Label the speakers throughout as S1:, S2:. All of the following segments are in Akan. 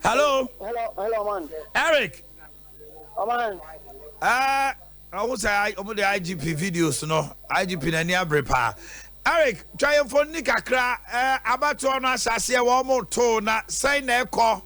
S1: Hello.
S2: Hello, hello, man.
S1: Eric.
S2: Oh, man.
S1: Ɔmo sɛ ɔmo de IGP videos no, IGP n'ani abere paa. Eric, twa yɛn mfonini kakra, abatoɔ no ahyɛ aseɛ, wɔn mo to na sɛn na ɛkɔ?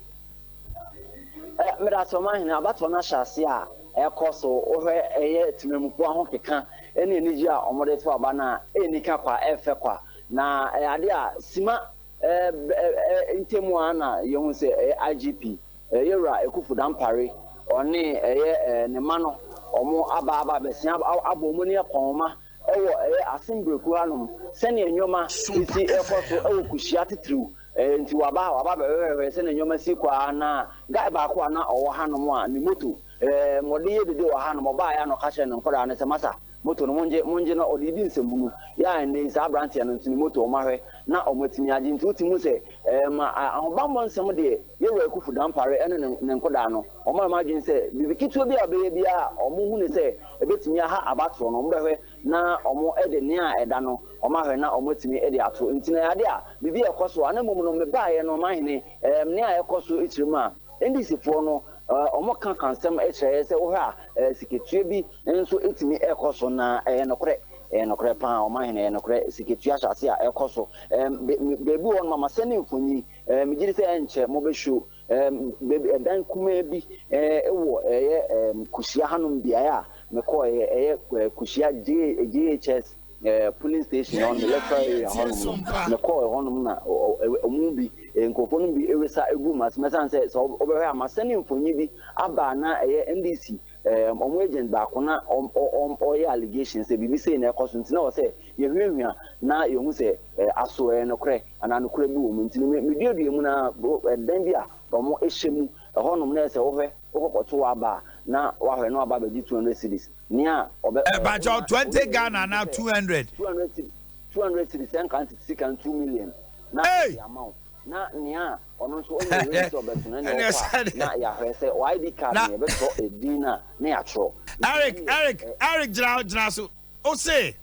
S2: Meda ase, ɔman hene. Abatoɔ no ahyɛ aseɛ a ɛkɔ so. Wohwɛ ɛyɛ temamufoɔ ahokeka ne anigye a wɔde to aba no a, ɛnni ka kwa, ɛfɛ kwa. Na ɛyɛ adeɛ a sima Ntamu ara na yɛhu sɛ ɛyɛ IGP, Yɛwura Akuffo Dampare, ɔne ɛyɛ ne mma no, wɔn aba aba abɛsea abɔ wɔn ani akɔnhoma wɔ ɛyɛ Asembrɛku hanom sɛdeɛ nneɛma si rekɔ so wɔ Kuhyia titiriw. Nti waba, waba abɛhwɛhwɛ sɛdeɛ nneɛma si kɔ ara na guy baako a na ɔwɔ hanom a ne moto, wɔde yɛ dede wɔ hanom, ɔbaeɛ a na ɔka kyerɛɛ ne nkwadaa no sɛ, Masa, Moto no, mongye, mongye na ɔde redi nsɛmhunu. Yɛ a ɛnnɛ yi saa aberanteɛ no nso ne moto wɔn ahwɛ na wɔn atumi agye. Nti wotumi hu sɛ ɛɛ ma ahobammɔ nsɛm deɛ Yɛwura Akuffo Dampare ne ne ne nkɔdaa no wɔn ayɛ wɔn adwene sɛ biribi ketewa bi a wɔbɛyɛ biara a wɔn hu no sɛ ɛbɛtumi aha abatoɔ no wɔn bɛhwɛ na wɔn de nea ɛda no wɔn ahwɛ na wɔn atumi de ato. Nti na ɛyɛ adeɛ a biribi a ɛkɔ so a na mmom no mebaeɛ no ɔmanhene ɛɛ nea ɛkɔ so kyerɛ mu a NDC foɔ no ɛɛ wɔn ka ka nsɛm kyerɛ yɛ sɛ wohwɛ a ɛɛ sikatua bi nso tumi kɔ so, na ɛyɛ nokorɛ, ɛyɛ nokorɛ paa, ɔmanhene, ɛyɛ nokorɛ, sikatua ahyɛase a ɛkɔ so, ɛɛm, be, me, baabi wɔ hɔ nom a masɛne mfonyin, ɛɛm, megye di sɛ ɛnkyɛ mobɛhwɛ, ɛɛm, baabi, ɛdan kumaa bi, ɛɛ, wɔ ɛyɛ, ɛɛm, Kuhyia hanom beaeɛ a mekɔeɛ, ɛyɛ, ɛɛ, Kuhyia J, JHS, ɛɛ, polling station hɔ nom, electoral area hɔ nom no, mekɔɔ ɛhɔ nom na ɔ, ɔ, ɔmo mu bi, nkurɔfoɔ no bi resa gu m'ase, ɛsiane sɛ, sɛ wobɛhwɛ a masɛne mfonyin bi aba a na ɛyɛ NDC, Ɛɛm wɔn agent baako na ɔreyɛ allegation sɛ biribi sei na ɛkɔ so nti na ɛwɔ sɛ yɛhwiahwia na yɛhu sɛ aso ɛyɛ nokorɛ anaa nokorɛ bi wɔ mu nti no meduadua mu na ɛdan bi a wɔhyɛ mu ɛhɔnom na ɛsɛ wohwɛ wokɔkɔto w'aba a na wahwɛ na waba abɛgye 200 cedis nea ɔbɛ
S1: Ɛbakyɛw 20 Ghana anaa 200?
S2: 200 cedis 200 cedis ɛnka ntete sika no 2 million na
S1: Hey!
S2: ɛde ama wo na nea Ɔno nso ɔnyɛ ready sɛ ɔbɛto no, ɛnna
S1: Ɛnneɛ
S2: ɔkɔ a
S1: sɛdeɛ
S2: na yɛahwɛ sɛ wɔ ID card
S1: na
S2: no yɛbɛtwerɛ edin no a na yɛatwerɛ. Nti
S1: Eric
S2: ɛnneɛ
S1: Eric
S2: ɛ.
S1: Eric gyina gyina so ose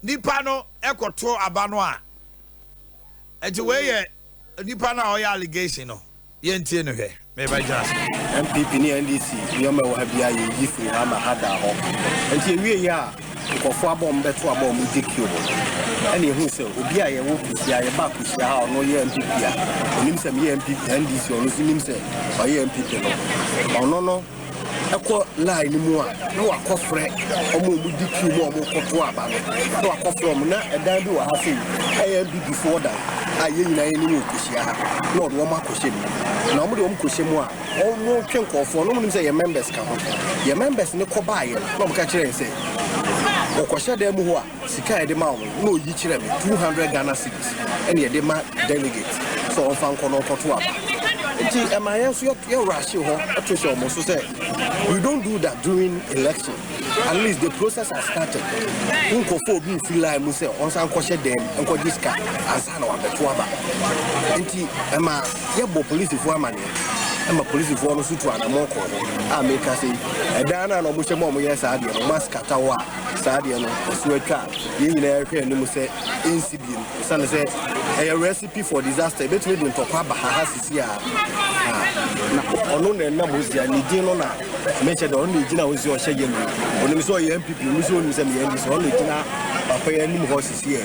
S1: nipa no ɛkɔto aba no a nti wei yɛ nipa no a ɔyɛ allegation no yɛntie no hwɛ meba gyina so.
S3: NPP ne NDC nneɛma ɛwɔ ha biara yɛyi firi ha ma ha daa hɔ. Nti ɛwieeɛ a nkurɔfoɔ aba wɔn bɛto aba wɔn di queue no, ɛna yɛhuu sɛ obi a yɛwɔ Kusia, yɛbaa Kusia ha a ɔno yɛ NPP a ɔnim sɛ meyɛ NPP, NDC ɔno nso nim sɛ ɔyɛ NPP no, ɔno no ɛkɔ line no mu a na wakɔfrɛ wɔn a wɔdi queue mu a wɔkɔto aba no, na wakɔfrɛ wɔn. Na ɛdan bi wɔ ha sei, ɛyɛ NPP foɔ dan a yɛn nyinaa yɛnim wɔ Kusia ha, na ɔde wɔn akɔhyɛ mu. Na wɔde wɔn kɔhyɛ mu a, Wɔtwe nkurɔfoɔ no, wɔnim sɛ yɛn members ka ho. Yɛn members no kɔ baeɛ no, na wɔka kyerɛɛ yɛn sɛ, wɔkɔhyɛ dan mu hɔ a, sika a yɛde ma wɔn no, na ɔyi kyerɛ me, 200 Ghana cedis ɛna yɛde ma delegate sɛ ɔmfa nkɔ na ɔnkɔto aba. Nti ɛma yɛn nso yɛ rush hɔ to hyɛ wɔn so sɛ, we don't do that during election. At least the process has started. Wonkɔfa obi mfiri line mu sɛ ɔnsan nkɔhyɛ dan mu nkɔgye sika ansa na wabɛto aba. Nti ɛma yɛbɔ polisifoɔ amaneɛ ɛma polisifoɔ no nso tu anamɔn kɔɔ hɔ a meka sɛ ɛdan no a na wɔhyɛ mu a wɔyɛ saa adeɛ no wɔn askata hɔ a saa adeɛ no ɛso atwa a yɛn nyinaa hwɛ anim sɛ ɛnsi biem ɛsiane sɛ ɛyɛ recipe for disaster ɛbɛtumi de ntɔkwa aba ha ha sisi a na ɔno na ɛnam hɔ sia ne din no na mekyɛ dɛ ɔno na ɛgyina hɔ si ɔhyɛ yellow onim sɛ ɔyɛ NPP onim sɛ onim sɛ meyɛ NDC ɔno na ɛgyina papa yi anim hɔ sisi ɛ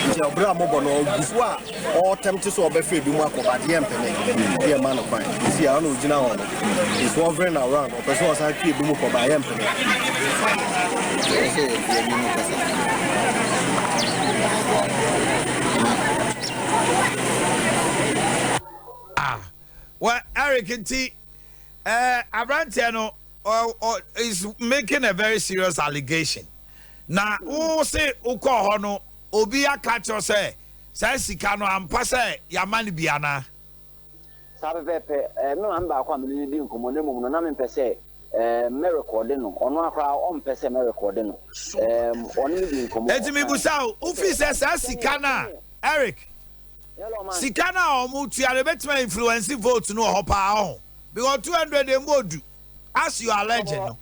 S3: nti ɔberɛ a mobɔ no ɔgu so a ɔɔtɛmte sɛ ɔbɛfa ebi mu akɔ but yɛmpene yɛmma no kwan nti a ɔna ogyina hɔ no is hovering around ɔpɛ sɛ ɔsan twe ebi mu kɔ but yɛmpene.
S4: Ɛsɛ yɛne no kasa.
S1: Ah, well, Eric nti, eh, aberanteɛ no uh, uh, is making a very serious allegation. Na wo se wokɔɔ hɔ no, Obi aka akyerɛ wo sɛ saa sika no ampa sɛ yɛama no bi anaa?
S2: Saa pɛpɛɛpɛ. Eh, me maame baako a me ne no di nkɔmmɔ, na mmom no, na mempɛ sɛ eh, mɛrekɔɔde no. Ɔno ara koraa ɔmpɛ sɛ mɛrekɔɔde no. Eh, ɔne me di nkɔmmɔ,
S1: Enti
S2: ɔkae
S1: mebisa wo,
S2: sɛ,
S1: wofii sɛ saa sika
S2: sɛdeɛ,
S1: no a,
S2: sɛdeɛ,
S1: Eric,
S2: Hello, man.
S1: sika no a wɔtua no, ebetumi a influence vote no wɔ hɔ paa, ɔho? Because 200 emu odu, as you are alleging no.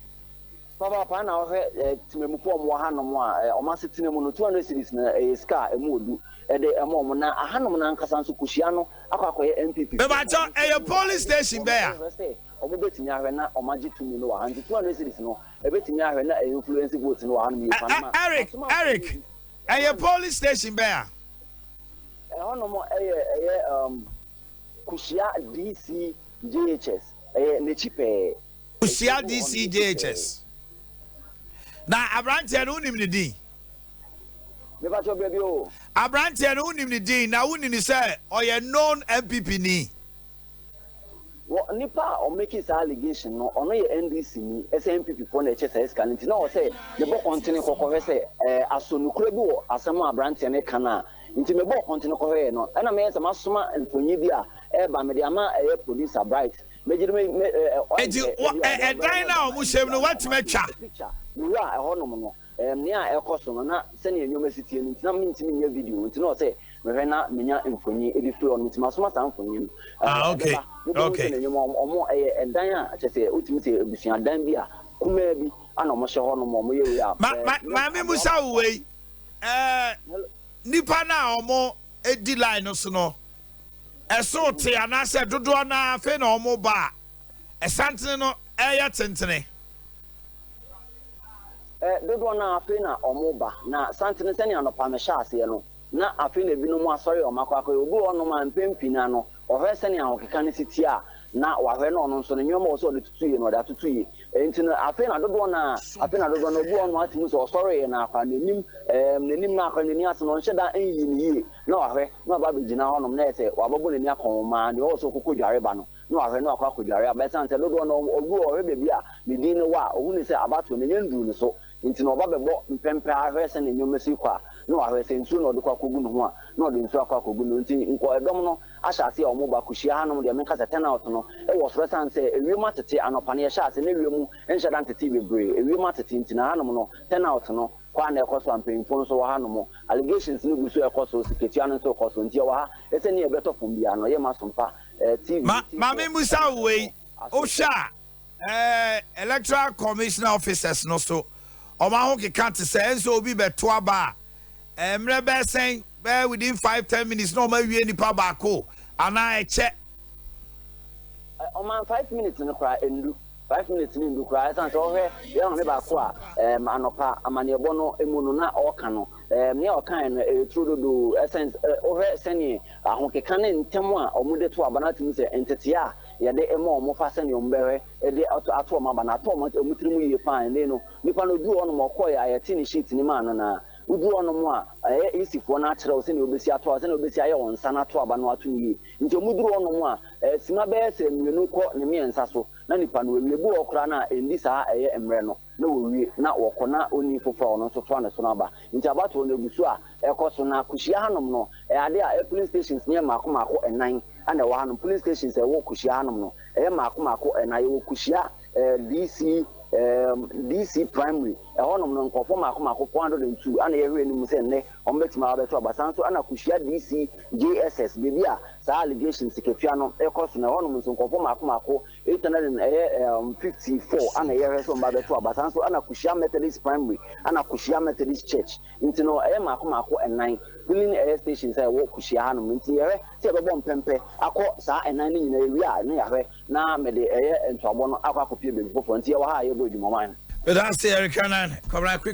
S2: Papaapa na wohwɛ temamufo a wɔwɔ hanom a, wɔn asetena mu no, 200 cedis no, ɛyɛ sika a emu wɔ du de ma wɔn. Na ahanom no ankasa nso, kosua no akɔ akɔyɛ NPP.
S1: Mebakyɛ, ɛyɛ polling station bɛɛ a?
S2: Wɔn sɛ wɔn bɛtumi ahwɛ na wɔn agye tumi no wɔ ha, nti 200 cedis no ɛbɛtumi ahwɛ na ɛyɛ influence vote no wɔ ha no yie.
S1: Eric, Eric, ɛyɛ polling station bɛɛ a?
S2: Ɛhɔnom ɛyɛ Kuhyia DC JHS, ɛyɛ n'akyi pɛɛ.
S1: Kuhyia DC JHS. Na aberanteɛ no, wonim ne din?
S2: Mepakyɛ, baabi o.
S1: Aberanteɛ no, wonim ne din na wonim ne sɛ ɔyɛ known NPP ni?
S2: Wɔ nipa a ɔmake saa allegation no, ɔno yɛ NDC ni, ɛsɛ NPP foɔ na ɛkyɛ saa sika no, nti na ɔsɛ mebɔ kɔntene kɔkɔhwɛ sɛ asonukura bi wɔ asɛm a aberanteɛ no ka no a, nti mebɔ kɔntene kɔhwɛɛ no, ɛna meyɛ sɛ masoma mfonyi bi a ɛɛba mede ama ɛyɛ producer Bright megyere me me ɛɛ.
S1: Eti ɛdan no a ɔmo hyɛ mu no, watumi atwa?
S2: Picture mewura ɛhɔnom no, nea ɛkɔ so no na sɛnea nneɛma si tie no, nti na mentumi nyɛ video, nti na ɔsɛ mehwɛ na menya mfonyi ebi firi hɔ no, nti masoma saa mfonyi no.
S1: Ah, okay.
S2: Okay. Sɛ nneɛma ɔmo ɛyɛ ɛdan a kyerɛ sɛ wotumi sɛ abusuadan bi a kumaa bi ana ɔmo hyɛ hɔ nom, ɔmo yɛ wei a.
S1: Ma maame musa wo wei, nipa na ɔmo edi line no so no, ɛso te anaasɛ dodoɔ naa afei na ɔmo ba a ɛsantene no ɛyɛ tentene?
S2: Dodoɔ naa afei na ɔmo ba, na santene sɛnea anɔpa mehyɛ aseɛ no na afei na ebinom asɔre, ɔmo akɔ akɔyɛ. Obi wɔ hɔnom a mpɛn pii na no ɔhwɛ sɛnea ahokeka no si tie a, na wahwɛ na ɔno nso no nneɛma wɔ sɛ ɔde tutu yie na ɔde atoto yie. Nti no afei na dodoɔ naa afei na dodoɔ na obi wɔ hɔnom ate mu sɛ ɔsɔre yɛ na akora n'anim n'anim na akora n'ani ase na ɔnhyɛ da nyi ne yie, na wahwɛ na waba abɛgyina hɔnom na yɛ sɛ wabɛbɔ n'ani akɔn maa deɛ ɔwɔ sɛ ɔkɔkɔ dware ba no, na wahwɛ na wakɔ akɔdware aba. Ɛsiane sɛ dodoɔ no obi wɔ ɔhwɛ baabi a ne din no wɔ a, ohun ne sɛ abatoɔ no ɛnyɛ nduru ne so, nti na ɔba bɛbɔ mpɛmpɛ ahwɛ sɛ ne nneɛma si kɔ a, na wahwɛ sɛ nsuo na ɔde kɔ akɔgu ne ho a, na ɔde nsuo akɔ akɔgu ne ho. Nti nkɔ ɛdɔm no ahyɛ ase a wɔn ba kuhyia hanom deɛ, menka sɛ turnout no ɛwɔ soro, ɛsiane sɛ ewiem atete. Anɔpa no yɛhyɛ ase na ewiem nhyɛ da ntete bebree, ewiem atete, nti na hanom no turnout no kɔ a na ɛkɔ so a mpanyinfoɔ nso wɔ hanom. Allegations no gu so ɛkɔ so, siketua no nso kɔ so, nti ɛwɔ ha ɛsɛ ne yɛbɛtɔ fam biara no yɛ ma so mpa TV.
S1: Ma maame musa wei, wohwɛ a electoral commissioner officers no so, ɔmo aho keka te sɛ ɛnso obi bɛto aba a, mmerɛ bɛɛ sɛn bɛɛ, within 5, 10 minutes na ɔmo awie nipa baako anaa ɛkyɛ?
S2: Ɔman, 5 minutes no koraa ndu, 5 minutes no ndu koraa, ɛsan sɛ ɔhwɛ yɛn maame baako a anɔpa amanneɛbɔ no mu no na ɔreka no, nea ɔkae no ɛyɛ turo dodo. Ɛsɛn ɔhwɛ sɛneɛ ahokeka ne ntɛm a ɔmo de to aba no, atum sɛ ntetea a yɛde ma ɔmo fa sɛneɛ ɔmo bɛhwɛ de ato ɔmo aba no ato ɔmo tiri mu yie paa. Ɛnɛ no nipa no duru hɔnom, ɔkɔɛ a yɛte ne sheet ne maa no, na woduru hɔnom a ɛyɛ esifoɔ no akyerɛw sɛnea obesi ato sɛnea obesi ayɛ wɔn nsa no ato aba no ato no yie, nti ɔmo duru hɔnom a sima bɛyɛ sɛ 2 kɔ ne 3 so na nipa no wawie. Bi wɔ koraa na ɛndi saa ɛyɛ mmerɛ no na wɔwie na wɔkɔ na oni foforɔ a ɔno nso toa ne so no aba. Nti abatoɔ no egu so a ɛkɔ so, na Kuhyia hanom no ɛyɛ ade a polling stations no yɛ mmaako mmaako ɛnan ɛna ɛwɔ hanom. Polling stations a ɛwɔ Kuhyia hanom no ɛyɛ mmaako mmaako ɛnan. Yɛwɔ Kuhyia DC DC Primary, ɛhɔnom no nkɔfoɔ mmaako mmaako 402 ana yɛhwɛ anim sɛ nnɛ wɔn bɛtumi abɛto aba. San so ɛna Kuhyia DC JSS, beebi a saa allegations ketewa no ɛkɔ so no, ɛhɔnom nso nkɔfoɔ mmaako mmaako 800 and ɛyɛ 54 ana yɛhwɛ sɛ wɔn ba bɛto aba. San so ɛna Kuhyia Methodist Primary, ɛna Kuhyia Methodist Church, nti no ɛyɛ mmaako mmaako ɛnan polling ɛyɛ stations a ɛwɔ Kuhyia hanom. Nti yɛhwɛ sɛ yɛbɛbɔ mpɛmpɛ akɔ saa ɛnan no nyinaa, ewie a ne yɛahwɛ na mɛde ɛyɛ ntoabɔ no akɔ akɔpie baabi foforɔ. Nti yɛwɔ ha a yɛbɔ adwuma man.
S1: But that's Eric Anan, Kwabena Quick.